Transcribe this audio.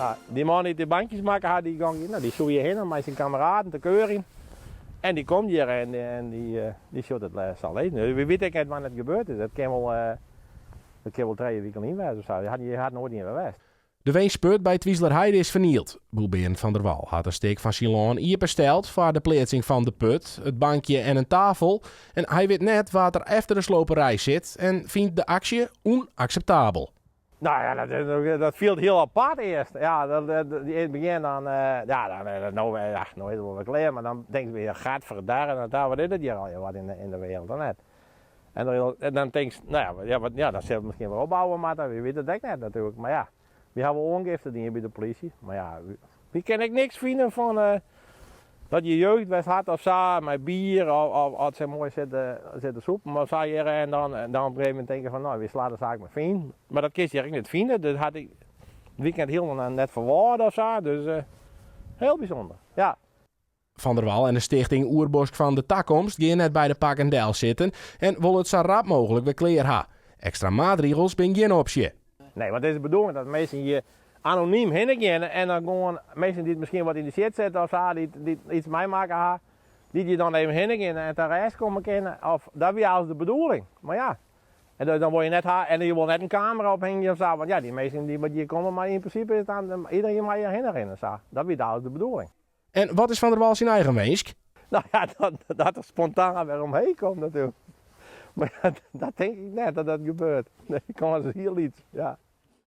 Ja, dy man dy't de bankjes makke hat, dy gong, no, dy soe hjir hinne mei syn kameraden te keurjen. En dy komt hjir en, en dy, eh, dy sjocht it lêst al lizzen. Wy witte ek net wannear't it gebeurd is. Dat kin wol, eh, dat kin wol 3 wiken lyn wêze of sa. Hjir hat noait ien wer west. De winsput by Twizelerheide is fernield. Boer Berend van der Wal hat in stik fan syn lân iepensteld foar de pleatsing fan de put, it bankje en in tafel. En hy wit net wa't der efter de sloperij sit en fynt de aksje ûnakseptabel. No ja, dat fielt hiel apart earst. Ja, dat, in it begjin dan, ja, dan, no, ja, no is it wol wer klear, mar dan tinkst wer, gadverdarre, wat is it hjir al wat yn de wereld dan net. En dan tinkst, no ja, ja, wat, ja, dan sil it miskien wer opbouwe moatte, wy witte it ek net natuerlik. Mar ja, wy hawwe wol oangifte dien by de polysje, mar ja, wy kinne ek niks fine fan dat je jeugd west hat of sa, mei bier of as se moai sitte sûpen of sa hjir en dan op in gegeven momint tinke fan, no, wy slaan de saak mar fyn. Mar dat kinst hjir ek net fine, dat hat ik it weekend hielendal net ferwâld of sa, dus hiel bysûnder, ja. Van der Wal en de stichting Oerbosk fan de Takomst gean net by de pakken del sitten en wolle it sa rap mooglik wer klear ha. Ekstra maatregels binne gjin opsje. Nee, want it is de bedoeling dat minsken hjir anonym hinne geane en dan gewoan minsken dy't miskien wat yn de shit sitte of sa, dy't iets meimakke ha, dy't hjir dan even hinne geane en ta rêst komme kinne. Of, dat wie eins de bedoeling. Mar ja, en dan wol je net ha, en je wol net in kamera ophingje of sa, want ja, dy minsken dy't hjir komme, mar yn prinsipe is dan iderien mei hjir hinne rinne sa. Dat wie eins de bedoeling. En wat is Van der Wal syn eigen winsk? No ja, dat er spontaan wer omheech komt natuerlik. Mar ja, dat tink ik net dat dat gebeurt. Nee, kâns is hiel lyts, ja.